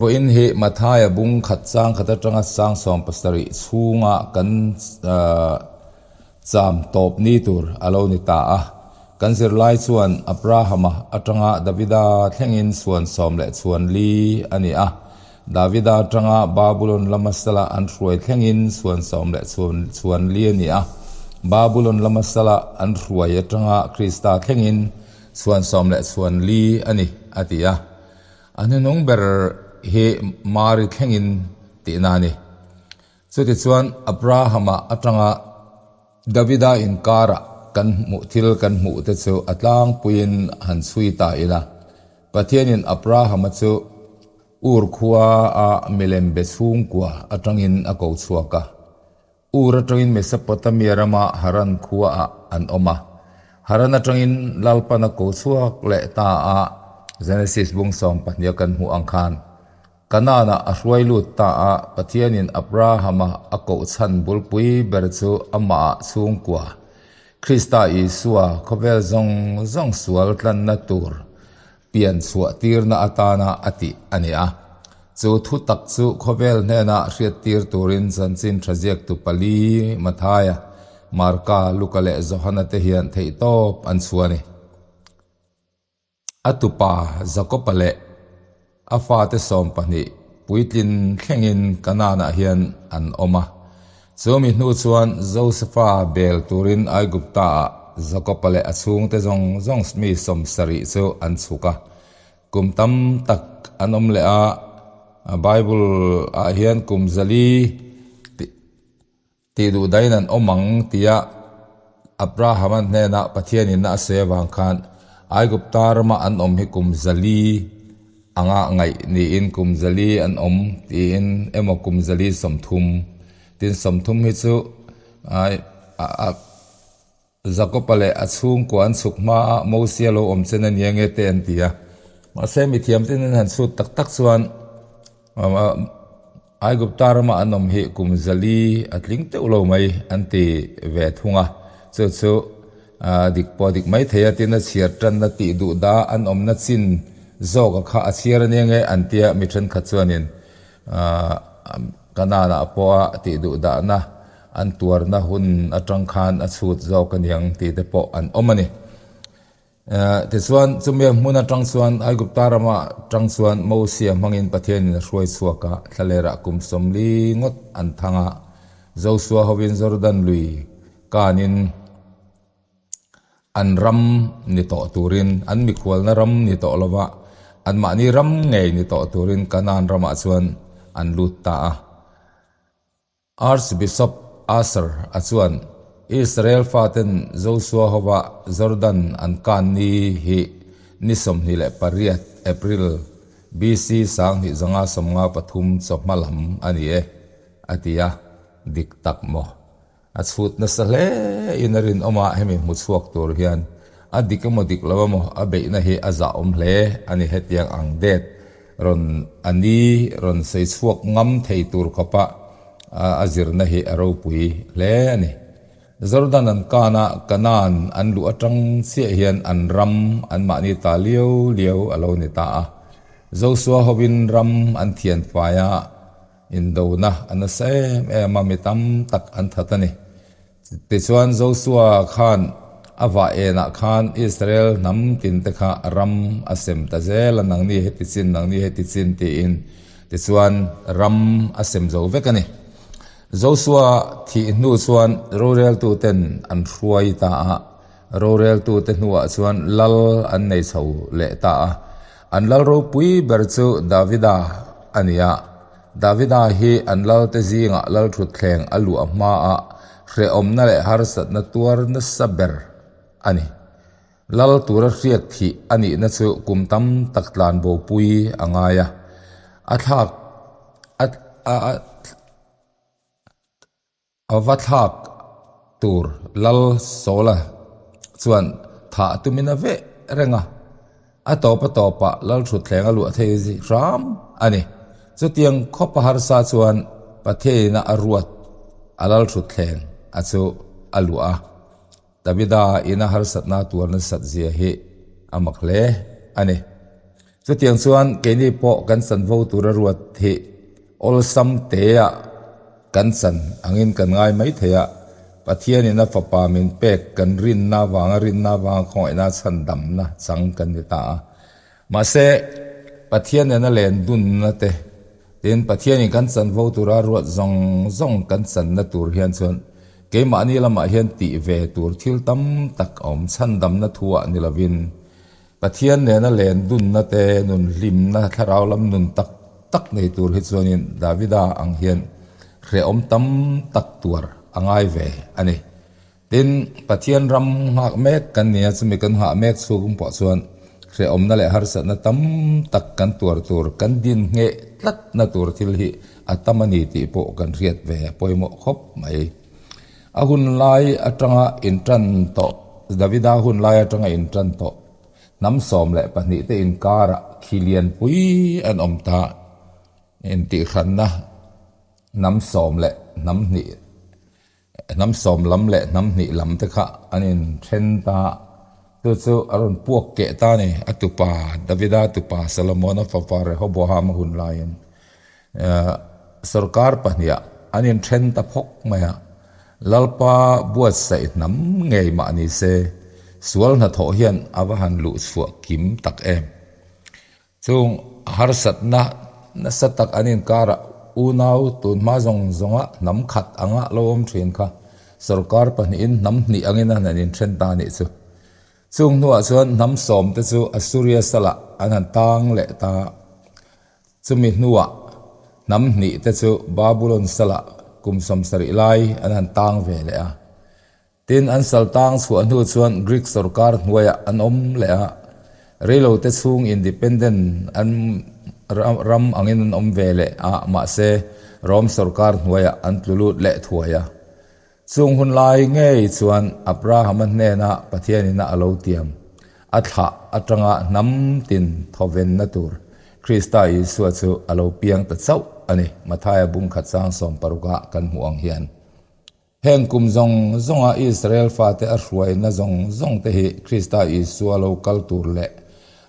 Vawiin hi Mathaia bung khat chang khat atanga sang 70 chhunga kan cham tawp ni tur a lo ni ta a. Kan zirlai chuan Abrahama atanga Davida thlengin chhuan sawm leh chhuan li a ni a. Davida atanga Babulon lama sala an hruai thlengin chhuan sawm leh chhuan li a ni a. Babulon lama sala an hruai atanga Krista thlengin chhuan sawm leh chhuan li a ni, a ti a. A hnuhnung ber hi Mari thlengin tihna a ni. Chutichuan Abrahama atanga Davida inkarah kan hmuh thil kan hmuh te chu a tlangpuiin han chhui ta ila. Pathianin Abrahama chu Ur khua a milem be chhungkua atangin a ko chhuak a. Ur atangin Mesopotamia rama Haran khuaah an awm a. Haran atangin Lalpan a ko chhuak leh ta a, Genesis bung 12 kan hmuh ang khan. Kanaanah a hruai lut ta a, Pathianin Abrahama a koh chhan bulpui ber chu amahah chhungkua, Krista Isua khawvel zawng zawng sual tlanna tur pian chhuah tirna atana a tih a ni a. Chu thu tak chu khawvel hnena hriattir turin chanchin tha ziaktu pali Mathaia, Marka, Luka leh Johana te hian theihtawp an chhuah a ni. A tupa Jakoba leh a fate 12 puitlin thlengin Kanaanah hian an awm a. Chumi hnu chuan Josefa bel turin Aigupta-ah Jakoba leh a chhungte zawng zawng mi 70 chu an chhuk a. Kum tam tak an awm leh a, Bible-ah hian kum 400 Tih duh dahin an awm ang tia Abrahama hnenah Pathianin a sawi avang khan Aigupta rama an awm hi kum 400 anga ngaih niin kum 400 an awm tiin emaw kum 430 tin 30 hi chu Jakoba leh a chhungkua an chhuk hma a Mosia lo awm chen a nia nge te an ti a. Mahse mithiam ten an han chhut tak tak chuan Aigupta rama an awm hi kum 400 a tling teuh lo mai an ti ve thung a. Chu chu dik pawh dik mai thei a tin a chhiar tanna tih duh da an awmna chin zawk a kha a chhiar a nia nge an tia mi thenkhat chuanin Kanaan-ah pawha tih duh dahna an tuarna hun atang khan a chhut zawk a niang tih te pawh an awm a ni. Tichuan, chumi hmun atang chuan Aigupta rama tang chuan Mosia hmangin Pathianin a hruai chhuak a, thlalerah kum 40 ngawt an thang a, Josua hovin Jordan lui kanin an ram ni tawh turin, an mikhualna ram ni tawh lova, anmahni ram ngei ni tawh turin Kanaan ramah chuan an lut ta a. Archbishop Asser a chuan Israel faten Josua hova Jordan an kan ni hi ni 28 April BC 1953 chawhma lam a ni e, a ti a, dik tak maw? A chhut nasa hle in a rinawm a, hemi hmu chhuak tur hian a dik emaw dik lo emaw a beihna hi a zahawm hle a ni. Hetiang ang det rawn a ni rawn sawi chhuak ngam thei tur khawpa a zirna hi a ropui hle a ni. Jordan an kan a, Kanaan an luh atang chiah hian an ram anmahni ta liau liau a lo ni ta a. Josua hovin ram an thian fai a, indona a nasa em em a, mi tam tak an that a ni. Tichuan Josua khan a vah enah khan Israel hnam tinte kha ram a sem ta zel a, nangni heti chin, nangni heti chin tiin. Tichuan ram a sem zo vek a ni. Josua thih hnu chuan roreltuten an hruai ta a, roreltute hnuah chuan lal an nei chho leh ta a. An lal ropui ber chu Davida a ni a. Davida hi an lalte zingah lalthutthleng a luah hmaah hrehawmna leh harsatna tuar nasa ber a ni. Lal tura hriat thih a nihna chu kum tam tak tlan bopui a ngai a, a thlak a A va thlak tur Lal Sawla chuan thah tumin a veh reng a, a tawp a tawpah Lal Thutthleng a luah thei hram a ni. Chutiang khawpa harsa chuan Pathiaina a ruat a Lal Thutthleng a chu a luah a. Davida ina harsatna tuar nasat zia hi a mak hle a ni. Chutiang chuan keini pawh kan chanvo tura ruat hi awlsam tea kan chan angin kan ngai mai thei a, Pathianin a Fapa min pek kan rinna avanga rinna avanga khawngaihna chhandamna chang kan ni ta a. Mahse, Pathian nena len dunna te, tin Pathianin kan chanvo tura ruat zawng zawng kan channa tur hian chuan keimahni lamah hian tih ve tur thil tam tak a awm chhandamna thuah ni lovin Pathian nena len dunna te, nun hlimna, thlarau lam nun tak tak nei tur hi chuanin Davida ang hian hrehawm tam tak tuar a ngai ve a ni. Tin, Pathian ram nghak mek kan nia, chumi kan nghah mek chhung pawh chuan hrehawmna leh harsatna tam tak kan tuar tur, kan din ngheh tlatna tur thil hi a tam a ni tih pawh kan hriat ve a pawimawh khawp mai. A hun lai atanga intan tawh, Davida hun lai atanga intan tawh, hnam 12 te inkarah khi lianpui an awm ta, intihhranna hnam sawm leh hnam hnih, Hnam sawm lam leh hnam hnih lam te kha an inthen ta. Chu chu a rawn puak keh ta a ni. A tupa Davida tupa Solomona fapa Rehoboam a hun laiin sorkar pahniha an inthen ta phawk mai a. Lalpa buatsaih hnam ngei mah ni se, sual hnathawh hian a va han luh chhuah kim tak em. Chung harsatna nasa tak an inkarah unau tunhma zawng zawnga hnam khat anga lo awm thin kha sorkar pahnihin hnam hnih angin an han inthen ta a nih chu. Chung hnuah chuan hnam sawmte chu Assuria salah an han tang leh ta. Chumi hnuah hnam hnihte chu Babulon salah kum 70 lai an han tang ve leh a. Tin, an sal tang chhuah hnu chuan Greek sorkar hnuaiah an awm leh a, reilote chhung independent an ram angin an awm ve leh a, mahse Rome sorkar hnuaiah an tlu lut leh thuai a. Chung hun lai ngei chuan Abrahama hnena Pathianina a lo tiam, a thlah atanga hnam tin thawvenna tur Krista Isua chu a lo piang ta chauh a ni, Mathaia bungkhat chang 16 ah kan hmuh ang hian. Heng kum zawng zawnga Israel fate a hruaina zawng zawng te hi Krista Isua lo kal tur leh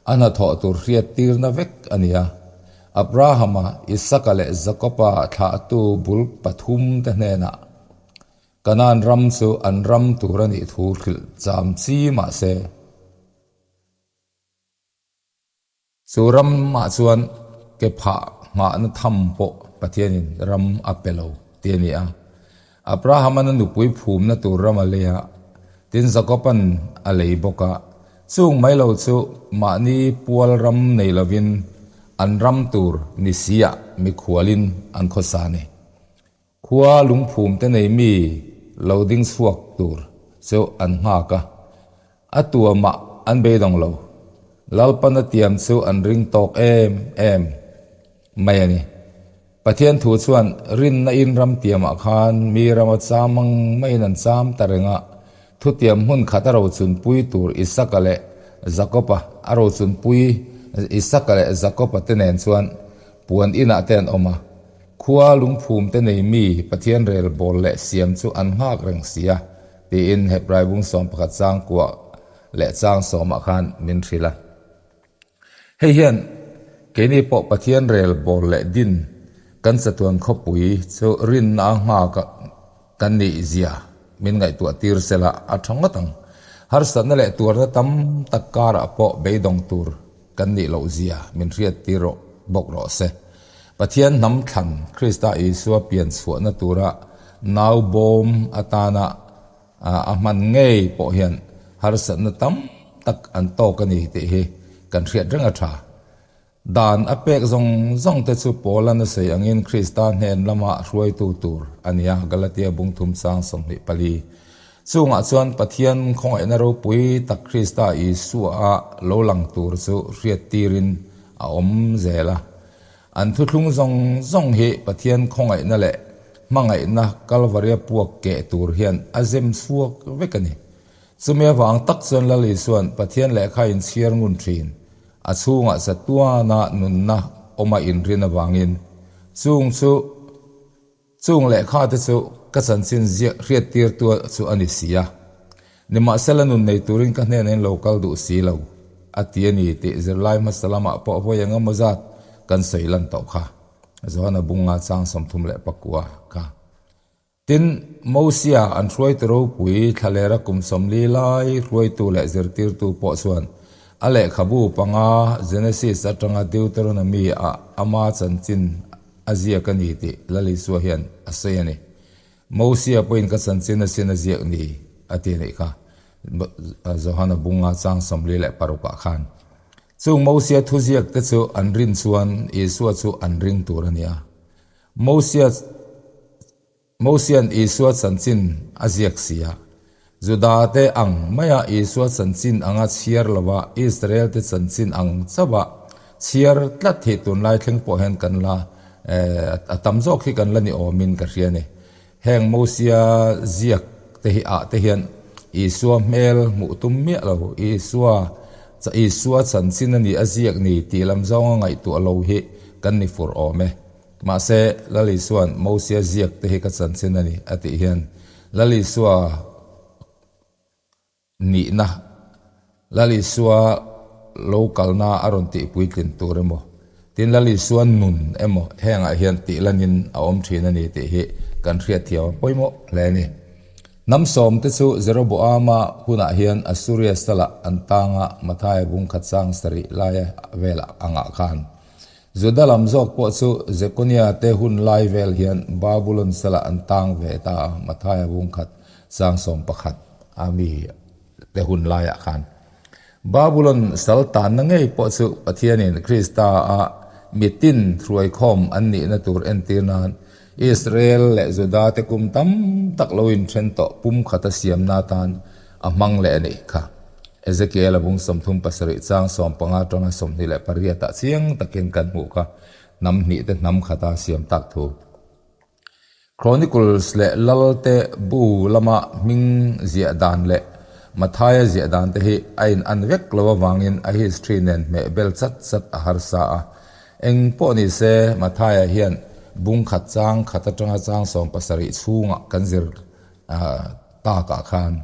a hnathawh tur hriattirna vek a ni a. Abrahama, Isaka leh Jakoba thlahtu bul pathum te hnenah Kanaan ram chu an ram tur a nih thu hrilh cham chi mah se. Chu ramah chuan ke phah nghahna tham pawh Pathianin ram a pe lo tih a ni a. Abrahama'n a nupui phumna tur ram a lei a, tin Jakoba'n a lei bawk a. Chung mai lo chu mahni pual ram nei lovin an ram tur ni siah mikhualin an khawsa a ni. Khua lungphum te nei mi lo ding chhuak tur chu an nghak a, a tuamah an beidawng lo. Lalpana tiam chu an ring tawk em em mai a ni. Pathian thu chuan rinna in ram tiamah khan mi rama cham ang maiin an cham ta reng a, thutiam hmun khat a rochunpui tur Isaka leh Jakoba a rochunpui Isaka leh Jakoba te nen chuan puan inah te an awm a. Khua lungphum te nei mi Pathian rel bawl leh siam chu an nghak reng si a, tiin Hebrai bung 11 chang kuah leh chang sawmah khan min hrilh a. Hei hian keini pawh Pathian rel bawl leh din kan chatuan khawpui chu rinna a nghak kan nih zia min ngaihtuah tir sela a tha ngawt ang. Harsatna leh tuarna tam tak karah pawh beidawng tur kan nih loh zia min hriat tir rawh bawk rawh se. Pathian hnam thlan Krista Isua pian chhuahna tura nau bawm atana a hman ngei pawh hian harsatna tam tak an tawk a ni tih hi kan hriat reng a tha. Dan a pek zawng zawng te chu Paula na sawi angin Krista hnen lama hruaitu tur a ni a, Galatia bung thum sang 24. Chungah chuan Pathian khawngaihna ropui tak Krista Isua a lo lang tur chu hriat tirin a awm zel a. An thuthlung zawng zawng hi Pathian khawngaihna leh hmangaihna Kalvaria puak keh tur hian a zem chhuak vek a ni. Chumi avang tak chuan Lal Isua'n Pathian lehkha inchhiar ngun thin. A chhungah chatuana nunna awm a inrin avangin chung chu chung lehkha te chu ka chanchin ziak hriattirtu chu a ni si a. Nimahsela nun nei turin ka hnenah in lo kal duh si lo, a ti a ni tih zirlai hmasa lamah pawh vawi eng emaw zat kan sawi lan tawh kha. Johana bunga chang 34 kha. Tin, Mosia an hruaitu ropui thlalera kum 40 lai hruaitu leh zirtirtu pawh chuan a lehkhabu panga Genesis atanga Deuteronomy ah ama chanchin a ziak a ni tih Lal Isua hian a sawi a ni. Mosia pawhin ka chanchin asin a ziak ni a ti anih kha Johana bunga chang 46 ah khan. Chung Mosia thuziak te chu an rin chuan Isua chu an ring tur a ni a. Mosia Mosia'n Isua chanchin a ziak si a, Judate ang maia Isua chanchin anga chhiar lova Israelte chanchin ang chauha chhiar tlat hi tunlai thleng pawh hian kan la a tam zawk hi kan la ni awmin ka hria a ni. Heng Mosia ziak te hi ah te hian Isua hmel hmuh tum miah lo, Isua Isua chanchin a ni a ziak ni tih lam zawnga ngaihtuah lo hi kan ni fur awm e. Mahse, Lal Isua'n Mosia ziak te hi ka chanchin a ni a tih hian Lal Isua nihna, Lal Isua lo kalna a rawn tih puitlin tur emaw, tin Lal Isua nun emaw hengah hian tih lanin a awm thin a ni tih hi kan hriatthiam a pawimawh hle a ni. Hnam sawm te chu Jeroboama hunah hian Assuria salah an tanga Mathaia bung khat sang sarih laia velah angah khan Juda lam zawk pawh chu Jekonia te hun lai vel hian Babulon salah an tang ve ta a, Mathaia bung khat sang 11 a mi te hun laiah khan. Babulon sal tanna ngei pawh chu Pathianin Krista a mitin hruaikhawm an nihna tur entir nan Israel leh Juda te kum tam tak lo inthen tawh pum khata siamna atan a hmang leh a nih kha. Ezekiel-a bung 37 chang 15 atanga 28 ah chiang takin kan hmuh kha hnam hnih te hnam khata siam tak thu. Chronicles leh Lalte bu lama hming ziah dan leh Mathaia ziah dan te hi a in an vek lo avangin a history nen hmeh bel chat chat a harsa a. Eng pawh ni se Mathaia hian bung khat chang khat atanga chang 17 chhungah kan zir takah khan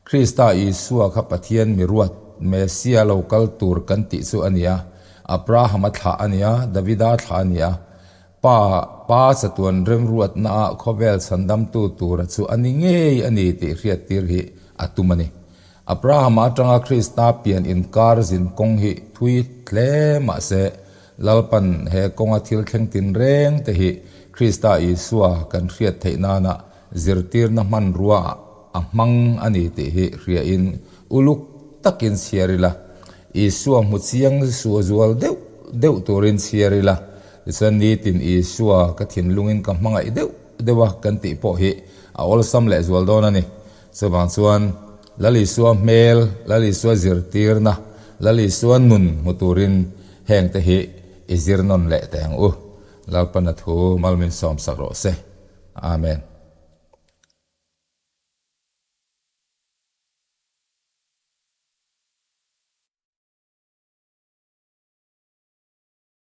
Krista Isua kha Pathian mi ruat, Messia lo kal tur kan tih chu a ni a, Abrahama thlah a ni a, Davida thlah a ni a. Pa, Pa chatuan remruatnaah khawvel chhandamtu tura chu a ni ngei a ni tih hriattir hi a tum a ni. Abrahama atanga Krista pian inkar zin kawng hi thui hle mah se, Lalpan he kawnga thil thleng tinreng te hi Krista Isua kan hriat theih nana zirtirna hmanrua a hmang a ni tih hi hriain uluk takin chhiar ila, Isua hmu chiang zual deuh deuh turin chhiar ila, tichuan nitin Isua ka thinlungin ka hmangaih deuh deuh a kan tih pawh hi a awlsam leh zual dawn a ni. Chuvang chuan Lal Isua hmel, Lal Isua zirtirna, Lal Isua nun hmu turin hengte hi i zir nawn leh teh ang u. Lalpana thu malmin sawmsak rawh se. Amen.